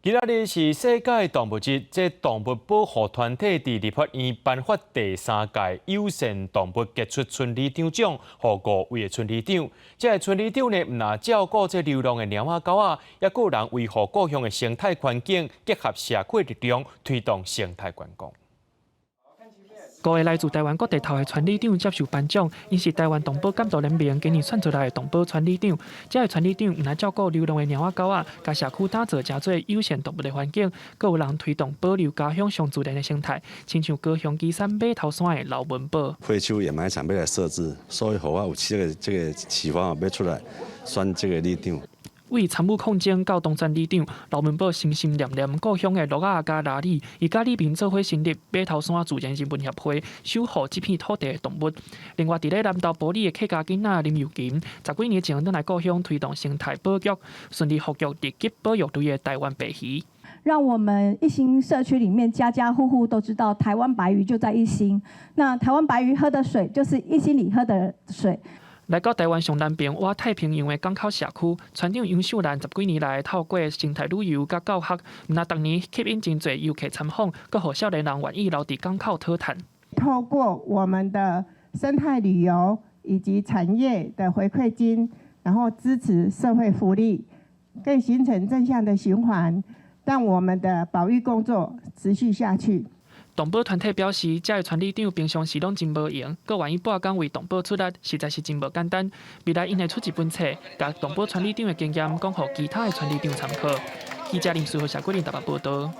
今仔日是世界動物日，這動物保護團體佇立法院頒發第三屆友善動物傑出村里長獎，予五位的村里長。這个村里長呢，毋但照顧這流浪的貓仔狗仔，猶閣有人維護故鄉的生態環境，結合社區力量，推動生態觀光。五个來自台灣各地頭的村里長接受頒獎，𪜶是台灣動保監督聯盟今年選出來的動保村里長。這个村里長毋但照顧流浪的貓仔狗仔，共社區打造誠濟友善動物的環境，閣有人推動保留家鄉上自然的生態，親像高雄旗山馬頭山的劉文寶。廢棄物掩埋場欲來設置，所以予我有這個啟發，欲出來選這個里長。為參與抗爭到當選里長，劉文寶心心念念故鄉的鹿仔佮鯪鯉，伊佮里民做伙成立馬頭山自然人文協會，守護這片土地的動物。另外，佇咧南投埔里的客家囡仔林幼琴，十幾年前轉來故鄉推動生態保育，順利獲得二級保育類的台灣白魚。讓我們一心社區裡面家家戶戶都知道台灣白魚就在一心。那台灣白魚喝的水就是一心里喝的水。來到台灣上南邊倚太平洋的港口社區，村長楊秀蘭十幾年來透過生態旅遊佮教學，毋但逐年吸引真濟遊客參訪，閣予少年人願意留佇港口討趁。透過我們的生態旅遊以及產業的回饋金，然後支持社會福利，更形成正向的循環，讓我們的保育工作持續下去。動保團體表示，這个村里長平常時攏真無閒，閣願意半工為動保出力，實在是真無簡單。未來𪜶會出一本冊，共動保村里長的經驗講予其他的村里長參考。記者林書豪、謝桂林台北報道。